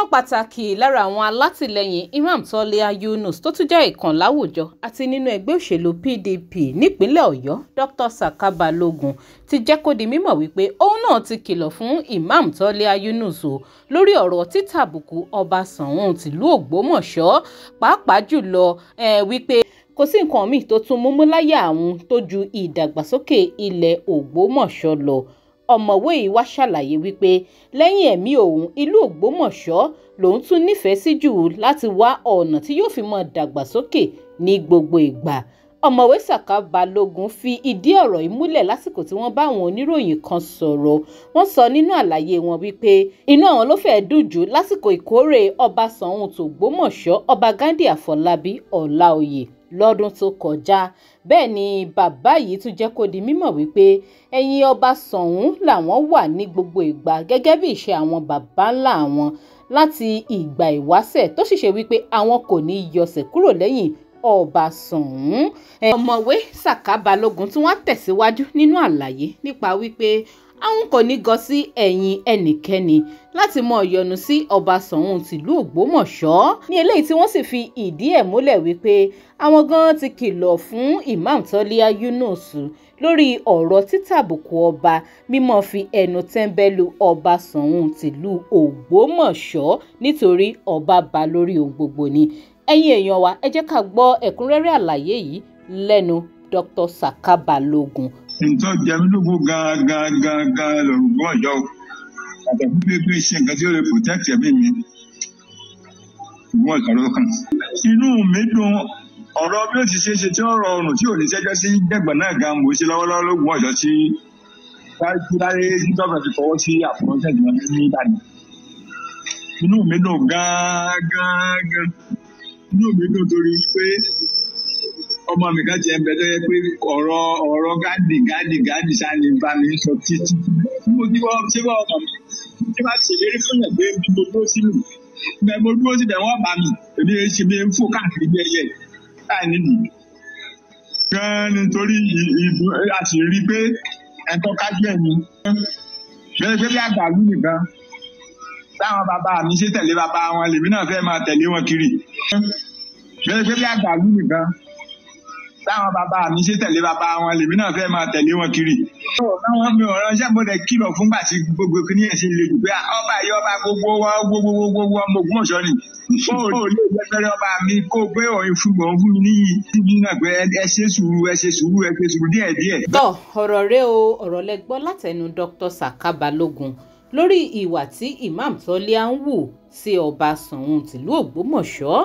Ọ̀kan pàtàkì lára àwọn alátìlẹyìn Imam Toliha Yunus tó tún jẹ́ ìkan láwùjọ àti nínú ẹgbẹ́ òṣèlú PDP nípínlẹ̀ Ọ̀yọ́, Dr. Saka Balogun, ti jẹ́ kó di mímọ̀ wípé òun náà ti kìlọ̀ fún Imam Toliha Yunus o lórí ọ̀rọ̀ títàbùkù ọba Ṣọ̀ún tìlú Ògbómọ̀ṣọ́, pàápàá jùlọ wípé kò sí nǹkan míì tó tún múmú láyà àwọn tó ju ìdàgbàsókè ilẹ̀ Ògbómọ̀ṣọ́ lọ. Ọ̀mọ̀wé yìí wá ṣàlàyé wípé lẹ́yìn ẹ̀mí òun, ìlú Ògbómọ̀ṣọ́ lòun tún nífẹ̀ẹ́ sí jù láti wá ọ̀nà tí yóò fi mọ́ dàgbàsókè ní gbogbo ìgbà. Ọ̀mọ̀wé Saka Balogun fi ìdí ọ̀rọ̀ yìí múlẹ̀ lásìkò tí wọ́n bá àwọn oníròyìn kan sọ̀rọ̀. Wọ́n sọ nínú àlàyé wọn wípé inú àwọn ló fẹ́ẹ́ dùn jù lásìkò ìkórè ọba Ṣọ̀ún tògbómọ̀ṣọ́, ọba Ghandi Àfọlábí Ọláoyè lọ́dún tó kọjá. Bẹ́ẹ̀ ni bàbá yìí tún jẹ́ kó di mímọ̀ wípé ẹ̀yìn ọba Ṣọ̀ún làwọn wà ní gbogbo ìgbà gẹ́gẹ́ bí ìṣe àwọn bàbá ńlá àwọn láti ìgbà ìwáṣẹ̀, tó sì ṣe wípé àwọn kò ní yọsẹ̀ kúrò lẹ́yìn ọba Ṣọ̀ún. Ọ̀mọ̀wé Saka Balogun tí wọ́n tẹ̀síwájú nínú àlàyé nípa wípé àwọn kò ní gọ sí ẹ̀yìn ẹnikẹ́ni láti mọ ìyọnu sí ọba Ṣọ̀ún tìlú Ògbómọ̀ṣọ́, ní eléyìí tí wọ́n sì fi ìdí ẹ̀ múlẹ̀ wípé àwọn gan ti kìlọ̀ fún Imam Toliha Yunus lórí ọ̀rọ̀ títàbùkù ọba, mímọ́ fi ẹnu tẹ́ńbẹ́lú ọba Ṣọ̀ún tìlú Ògbómọ̀ṣọ́ nítorí ọba bá lórí ohun gbogbo ni. Ẹ̀yin èèyàn wa, ẹ jẹ́ ká gbọ́ ẹ̀kúnrẹ́rẹ́ àlàyé yìí lẹ́nu Dr. Saka Balogun. Ntọ́ jẹmílógún gan gan gan gan lọ́rùn Ògbómọ̀ṣọ́ pàtàkì pé pé ṣe nǹkan tí ó lè protect ẹ̀mí mi Ògbómọ̀ṣọ́ ló kàn. Inú mi dùn ọ̀rọ̀ bí ó ti ṣe ṣe tí ó rọrùn tí ò ní ṣẹ́jọ́ sí dẹ̀gbọ̀n náà gan mò ń ṣe lọ́wọ́lọ́wọ́ l'Ógbómọ̀ṣọ́ tí láyé tí gọ́ọ̀mẹ̀ntì ti fọwọ́ sí àfọwọ́sẹ̀ tí wọ́n ní Ìbàdàn. Inú mi dùn gan gan gan, inú mi dùn torí pé ọmọ mi kan ti ẹ̀ ń bẹ tó yẹ pé ọ̀rọ̀ Ghandi Ghandi Ghandi ṣáà ní bá mi sọ títí. Mo ti wọ́n ṣé wọ́n ọmọ mi tí bá ṣèlérí fún yàn pé bí mo dúró sínú bẹ́ẹ̀ mo dúró síbẹ̀ wọ́n bá mi, èmi ẹ̀ ṣe mi ń fò káàkiri bí ẹyẹ láì nídìí. Gan-an nítorí a sì rí i pé ẹ̀tọ́ kájú ẹ̀ ni. Bẹ́ẹ̀ pé bí àgbàlú nìkan táwọn bàbá mi ṣe tẹ̀lé bàbá wọn lèmi náà fẹ́ máa tẹ̀lé wọn kiri. Bẹ́ẹ̀ pé bí àgbàlú nìkan táwọn bàbá mi ṣe tẹ̀lé bàbá wọn lèmi náà fẹ́ máa tẹ̀lé wọn kiri. Àwọn mi ò ránṣẹ́ mo dẹ̀ kìlọ̀ fúngbà tí gbogbo kìíní ẹ̀ ṣe le jù pé ọba yìí ọba gbogbo wa gbogbo gbogbo ọmọ Ògbómọ̀ṣọ́ ni. Ó lè yẹpẹrẹ ọba mi kó gbé òun fún òun fún mi níyì síbi náà pé ẹ ṣe sùúrù ẹ ṣe sùúrù ẹ ṣe sùúrù díẹ̀ díẹ̀. Tọ́ ọ̀rọ̀ rẹ o, ọ̀rọ̀ lẹ gbọ́ látẹnu Dr. Saka Balogun lórí ìwà tí Imam Toliha ń wù sí ọba Ṣọ̀ún tìlú Ògbómọ̀ṣọ́.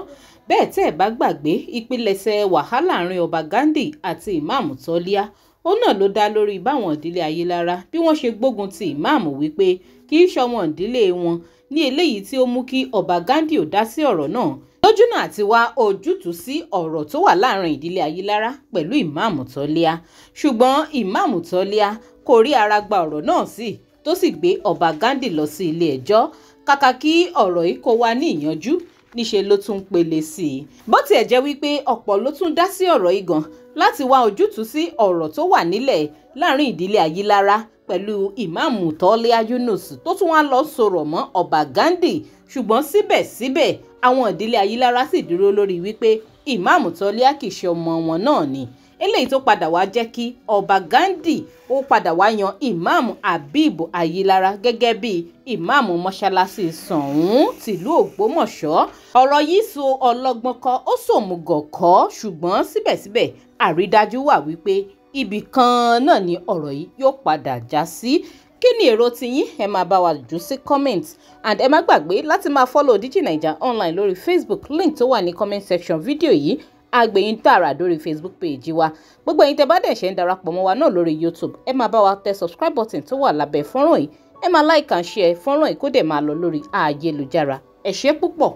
Bẹ́ẹ̀ tẹ́ ẹ̀ bá gbàgbé, ìpilẹ̀ṣẹ̀ wàhálà àárín ọba Ghandi àti Imam Toliha ó náà ló dá lórí báwọn ìdílé Ayélára bí wọ́n ṣe gbógun ti Imam wípé kì í ṣọmọ ìdílé wọn, ní eléyìí tí ó mú kí ọba Ghandi ò dá sí ọ̀rọ̀ náà lójúnà àti wá ojútùú sí ọ̀rọ̀ tó wà láàrin ìdílé Ayélára pẹ̀lú Imam Toliha. Ṣùgbọ́n Imam Toliha kò rí ara gba ọ̀rọ̀ náà sí, tó sì gbé ọba Ghandi lọ sí ilé ẹjọ́. Kàkà kí ọ̀rọ̀ yìí kó wá ní ìyanjú, níṣe ló tún pele sí i. Bó tiẹ̀ jẹ́ wípé ọ̀pọ̀ ló tún dá sí ọ̀rọ̀ yìí gan láti wá ojútùú sí ọ̀rọ̀ tó wà nílẹ̀ láàrin ìdílé Ayélára pẹ̀lú Imam Toliha Yunus tó tún wá lọ sọ̀rọ̀ mọ́ ọba Ghandi. Ṣùgbọ́n síbẹ̀síbẹ̀ àwọn ìdílé Ayélára sì dúró lórí wípé Imam Toliha kì í ṣe ọmọ wọn náà ni. Eléyìí tó padà wá jẹ́ kí ọba Ghandi ó padà wá yan Imam Habib Ayélára gẹ́gẹ́ bí Imam mọ́ṣáláṣí Ṣọ̀ún tìlú Ògbómọ̀ṣọ́. Ọ̀rọ̀ yìí so ọlọ́gbọ́n kọ́, ó sòmùgọ̀ kọ́, ṣùgbọ́n síbẹ̀síbẹ̀ àrídájú wà wípé ibì kan náà ni ọ̀rọ̀ yìí yóò padà já sí. Kí ni èrò tiyín? Ẹ máa bá wa jù sí comment, and ẹ má gbàgbé láti máa follow DigiNaija online lórí Facebook, link tó wà ní comment section fídíò yìí agbẹ̀yìn tààrà lórí Facebook page wa. Gbogbo ẹ̀yin tẹ́ bá dẹ̀ ṣe ń darapọ̀ mọ́ wa náà lórí YouTube, ẹ máa bá wa tẹ subscribe button tó wà lábẹ́ fọ́nrán yìí, ẹ máa like and share fọ́nrán yìí kó dẹ̀ máa lọ lórí ayélujára. Ẹ ṣé púpọ̀.